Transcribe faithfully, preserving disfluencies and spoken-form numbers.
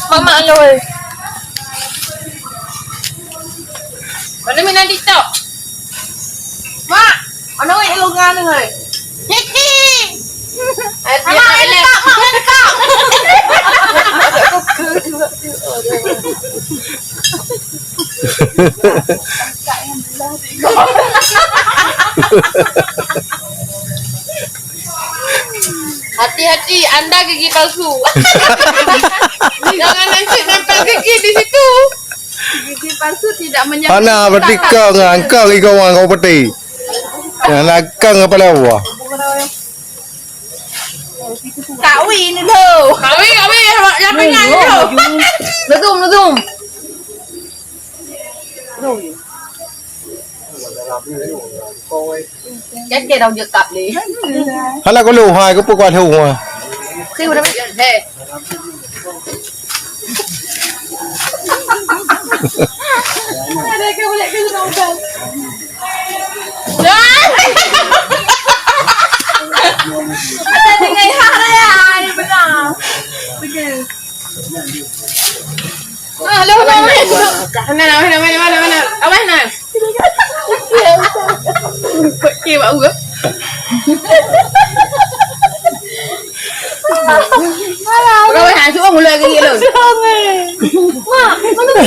Mama aloi. Mana minat TikTok? Mak, mana weh ilungan ni, hei? Hihi. Mak, mana kak? Mak, mana kak? Hati-hati, anda gigi palsu. Jangan nanti nempel gigi di situ. Gigi palsu tidak menyambung. Hana berarti kau ngan kau iko wan kau peti. Yang nakang apa lawa? Kawi ni lo. Kawi, kawi, yang pingan ni lo. Lezum, lezum. Cakap dah jekap ni. Alah kalau hai ke pukul lu ha. Saya udah. Hei. Ada ke boleh ke sudah udah. Ada dengan hari ya, benar. Betul. Ah, lo, lo, lo. Mana, mana, mana, mana, mana? Awak na? Kok ke bak gua? Kau dah suruh mula lagi lo. Mak, mana?